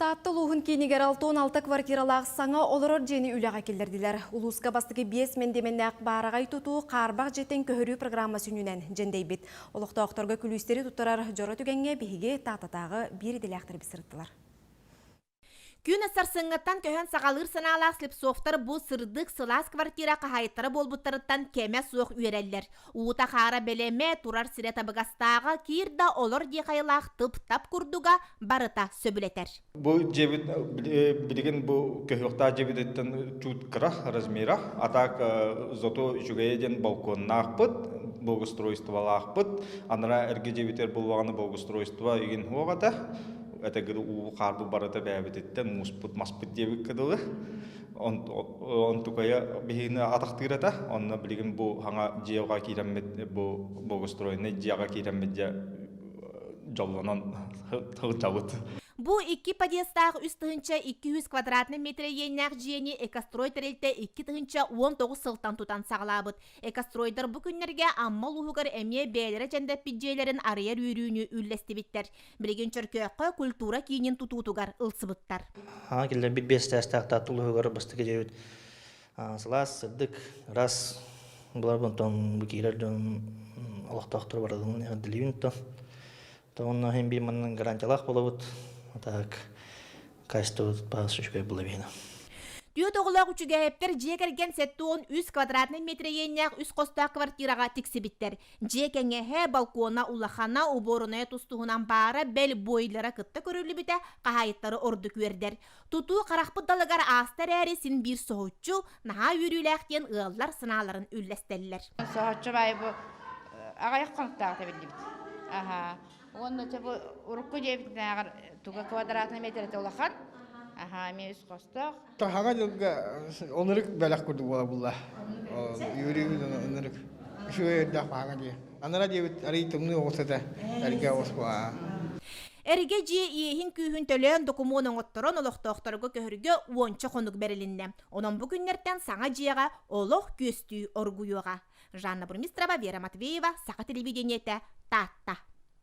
Таатта улууһун киинигэр 66 квартиралаах саҥа олорор дьиэни үлэҕэ киллэрдилэр. Улууска бастакы биэс мэндиэмэннээх баараҕай тутуу хаарбах дьиэттэн көһөрүү программа сүнньүнэн дьэндэйбит. Олохтоохторго күлүүстэри туттарар дьоро түгэҥҥэ биһиги Тааттатааҕы биир идэлээхтэрбит сырыттылар. Күн сарсыҥҥыттан көһөн саҕалыыр санаалаах Слепцовтар бу сырдык, сылаас квартира хаһаайыттара буолбуттарыттан кэмэ суох үөрэллэр. Уута-хаара бэлэмэ, турар сирэ табыгастааҕа, киир да олор диэх айылаах тып-тап курдуга барыта сөбүлэтэр. Бу дьиэбит билигин бу көһүөхтээх дьиэбититтэн чуть кыра размера, а так зато үчүгэйэ диэн балконнаахпыт, благоустройстволаахпыт. Анараа эргэ дьиэбитигэр буллаҕына благоустройство игин суох этэ. Этэ уу хаарбыт барыта бэйэбититтэн мууспут маспыт диэбиккэ дылы. Онтукайа биһигини атахтыыр этэ. Онно билигин бу хаҥа дьиэҕэ киирэммит, бу благоустроенный дьиэҕэ киирэммит дьэ дьоллонон сылдьабыт. Бу икки подъезтаах 3200 квадратный метр иэннээх дьиэни Экострой тэрилтэ 2019 сылтан тутан саҕалаабыт. Экостройдар бу күннэргэ Амма улууһугар эмиэ бэйэлэрэ дьэндэппит дьиэлэрин арыйар үөрүүнү үллэстибиттэр. Билигин Чөркөөххө культура киинин тутуутугар ылсыбыттар. Аҕа киллэрбит биэс саастаах Таатта улууһугар бастакы дьиэбит сылаас, сырдык, ыраас булар онтон бу киирэр дьон олохтоохтор барыларын эҕэрдэлиибин оттон онно иһин биир манан гарантиялаах буолабыт так качествобыт баас үчүгэй буола биһиэнэ. Түөрт оҕолоох Үчүгэйэптэр дьиэ кэргэн 73 квадратнай метр иэннээх үс хостоох квартираҕа тиксибиттэр. Дьиэ кэҥэһэ, балкона улахана, убуорунайа тус-туһунан баара, бэл бойлера кытта көрүллүбүтэ хаһаайыттары ордук үөрдэр. Тутуу харахпыт далыгар ааста эрээри син биир соһуччу, наһаа үөрүүлээх диэн ыаллар санааларын үллэстэллэр. Соһуччу баайы бу аҕыйах хонуктааҕыта биллибит. Аха. Уонна бу урукку дьиэбитинээҕэр туга квадратный метрэтэ улахан. Аха, эмиэ үс хостоох. Таһаҕа дьылга онурик бэлэх курдук буола булла. Үөрүүбүт онурик. Үчүгэй өрдөөх баҕа дии. Анара диэбит арый тымныы оҕус этэ. Эргэ оҕус буолаа. Эргэ дьиэ иэһин-күүһүн төлөөн докумуон оҥотторон олохтоохторго көһөргө уонча хонук бэрилиннэ. Онон бу күннэртэн саҥа дьиэҕэ олох күөстүү оргуйуоҕа. Жанна Бурмистрова, Вера Матвеева, Саха телевидениетэ, Таатта.